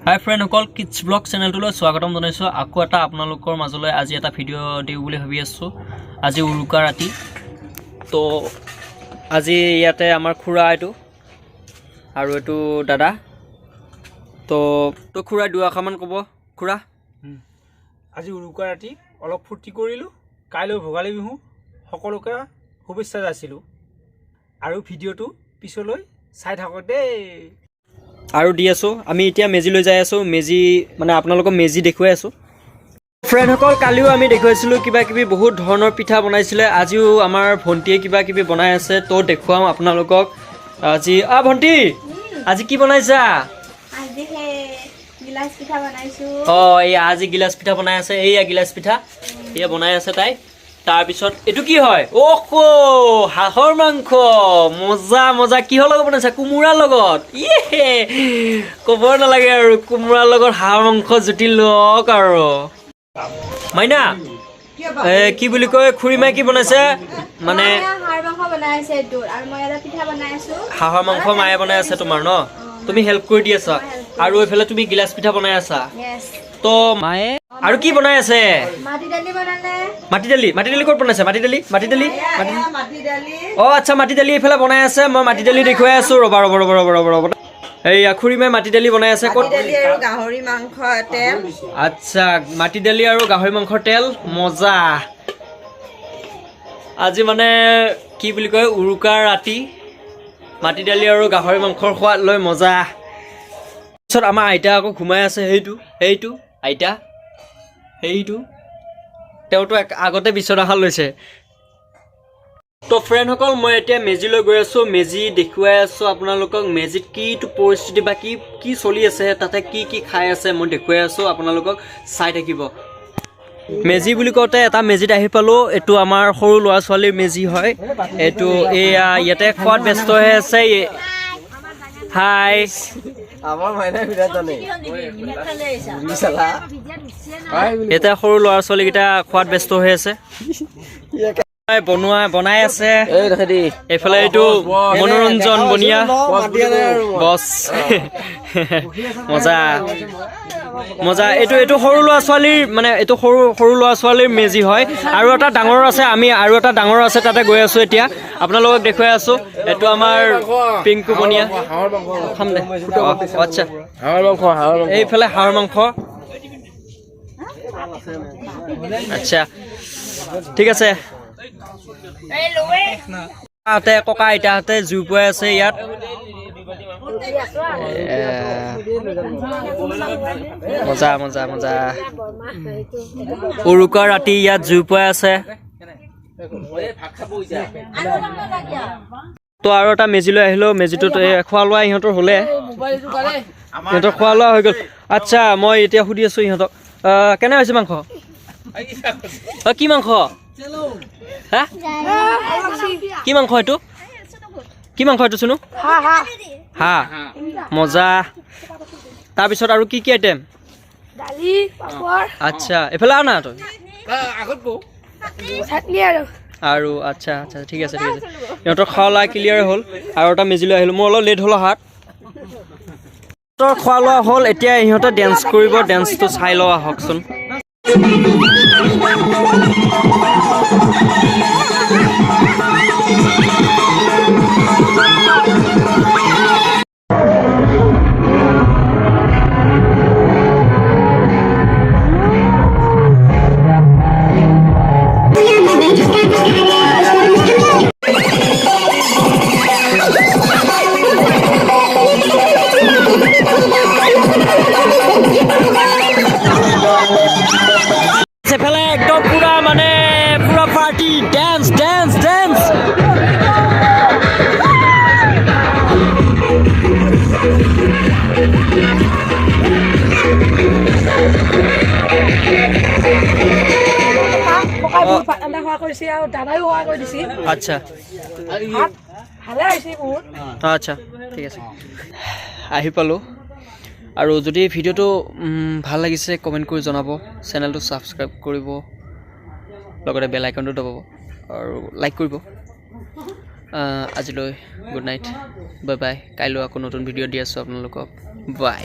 হাই ফ্ৰেণ্ডসকল, kids blog চেনেলটোলৈ স্বাগতম জনাইছোঁ। আকৌ এটা আপোনালোকৰ মাজলৈ আজি এটা ভিডিঅ' দিওঁ বুলি ভাবি আছোঁ। আজি উৰুকা ৰাতি। তো আজি ইয়াতে আমাৰ খুৰা এইটো আৰু এইটো দাদা। তো খুৰাই দুআষাৰমান ক'ব। খুৰা। আজি উৰুকা ৰাতি অলপ ফূৰ্তি কৰিলোঁ। কাইলৈ ভোগালী বিহু, সকলোকে শুভেচ্ছা যাচিলোঁ আৰু ভিডিঅ'টো পিছলৈ চাই থাকক দেই। আৰু দি আছোঁ। আমি এতিয়া মেজিলৈ যাই আছোঁ। মেজি মানে আপোনালোকক মেজি দেখুৱাই আছোঁ। ফ্ৰেণ্ডসকল, কালিও আমি দেখুৱাইছিলোঁ, কিবা কিবি বহুত ধৰণৰ পিঠা বনাইছিলে। আজিও আমাৰ ভণ্টিয়ে কিবা কিবি বনাই আছে। তো দেখুৱাম আপোনালোকক আজি। ভণ্টি, আজি কি বনাইছা? আজি সেই গিলাচ পিঠা বনাইছো। অঁ, এই আজি গিলাচ পিঠা বনাই আছে। এইয়া গিলাচ পিঠা, এয়া বনাই আছে তাই। তাৰপিছত এইটো কি হয়? অহ, হাঁহৰ মাংস। মজা মজা। কিহৰ লগত বনাইছা? কোমোৰাৰ লগত। ইয়ে, ক'ব নালাগে আৰু, কোমোৰাৰ লগত হাঁহৰ মাংস জুতি লওক। আৰু মাইনা, কি বুলি কয়, খুৰীমাই কি বনাইছে মানে? মায়ে হাঁহৰ মাংস বনাই আছে এইটোৰ আৰু মই এটা পিঠা বনাই আছো। হাঁহৰ মাংস মায়ে বনাই আছে তোমাৰ ন? তুমি হেল্প কৰি দি আছা। আৰু এইফালে তুমি গিলাচ পিঠা বনাই আছা। য়েছ। তো মায়ে আৰু কি বনাই আছে? মাটি দালি বনালে। মাটি দালি, মাটি দালি ক'ত বনাইছে? মাটি দালি, মাটি দালি, মাটি। অঁ আচ্ছা, মাটি দালি এইফালে বনাই আছে। মই মাটি দালি দেখুৱাই আছো। ৰ'বা ৰ'বা ৰ'বা ৰ'বা ৰ'বা ৰ'বা। এই খুৰীমাই মাটি দালি বনাই আছে ক'ত? দালি আৰু গাহৰি মাংস তেল। আচ্ছা, মাটি দালি আৰু গাহৰি মাংসৰ তেল। মজা। আজি মানে কি বুলি কয়, উৰুকাৰ ৰাতি মাটি দালি আৰু গাহৰি মাংসৰ সোৱাদ লৈ মজা। তাৰপিছত আমাৰ আইতা আকৌ ঘুমাই আছে। সেইটো আইতা, সেইটো তেওঁতো আগতে বিচনাখন লৈছে। তো ফ্ৰেণ্ডসকল, মই এতিয়া মেজিলৈ গৈ আছোঁ। মেজি দেখুৱাই আছোঁ আপোনালোকক। মেজিত কিটো পৰিস্থিতি বা কি কি চলি আছে তাতে, কি কি খাই আছে, মই দেখুৱাই আছোঁ আপোনালোকক। চাই থাকিব। মেজি বুলি কওঁতে এটা মেজিত আহি পালোঁ। এইটো আমাৰ সৰু ল'ৰা ছোৱালীৰ মেজি হয় এইটো। এয়া ইয়াতে খোৱাত ব্যস্ত হৈ আছে। হাই। আমাৰ মাইনা বিৰাট জানে চালা। ইয়াতে সৰু ল'ৰা ছোৱালীকেইটা খোৱাত ব্যস্ত হৈ আছে, বনোৱা বনাই আছে। এই দেখে দি। এইফালে এইটো মনোৰঞ্জন বনিয়া। বছ, মজা মজা। এইটো সৰু ল'ৰা ছোৱালীৰ, মানে এইটো সৰু সৰু ল'ৰা ছোৱালীৰ মেজি হয়। আৰু এটা ডাঙৰ আছে। আমি আৰু এটা ডাঙৰ আছে, তাতে গৈ আছোঁ। এতিয়া আপোনালোকক দেখুৱাই আছোঁ। এইটো আমাৰ পিংকু বনিয়া। খাম দে। অঁ, আচ্ছা। হাঁহৰ মাংস, হাঁহৰ মাংস। এইফালে হাঁহৰ মাংস। আচ্ছা, ঠিক আছে। তাতে ককা আইতাহঁতে জুই পুৱাই আছে ইয়াত। মজা মজা মজা। উৰুকা ৰাতি ইয়াত জুই পুৱাই আছে। তো আৰু এটা মেজিলৈ আহিলোঁ। মেজিটোত এই খোৱা লোৱা ইহঁতৰ হ'লে, ইহঁতৰ খোৱা লোৱা হৈ গ'ল। আচ্ছা, মই এতিয়া সুধি আছোঁ ইহঁতক, কেনে হৈছে মাংস? কি মাংস হা? কি মাংস এইটো? কি মাংস এইটো চুনু? হা, মজা। তাৰপিছত আৰু কি কি আইটেম? দালি, পাপৰ। আচ্ছা, এইফালে আহ না তই। চাটনি আৰু আৰু আচ্ছা আচ্ছা, ঠিক আছে ঠিক আছে। ইহঁতৰ খোৱা লোৱা ক্লিয়াৰ হ'ল। আৰু এটা মেজিলৈ আহিলোঁ। মোৰ অলপ লেট হ'ল অহাত। ইহঁতৰ খোৱা লোৱা হ'ল। এতিয়া ইহঁতে ডেন্স কৰিব। ডেন্সটো চাই লওঁ আহকচোন। সেফালে একদম পুৰা মানে পুৰা পাৰ্টি, ডেন্স ডেন্স ডেন্স। ককাই বহুত ভাত আঞ্জা খোৱা কৰিছে আৰু দাদাইও সহায় কৰি দিছে। আচ্ছা। ভাত ভালে হৈছে বহুত। আচ্ছা, ঠিক আছে। আহি পালোঁ। আৰু যদি ভিডিঅ'টো ভাল লাগিছে, কমেণ্ট কৰি জনাব, চেনেলটো ছাবস্ক্ৰাইব কৰিব, লগতে বেল আইকনটো দবাব আৰু লাইক কৰিব। আজিলৈ গুড নাইট, বাই বাই। কাইলৈ আকৌ নতুন ভিডিঅ' দি আছোঁ আপোনালোকক। বাই।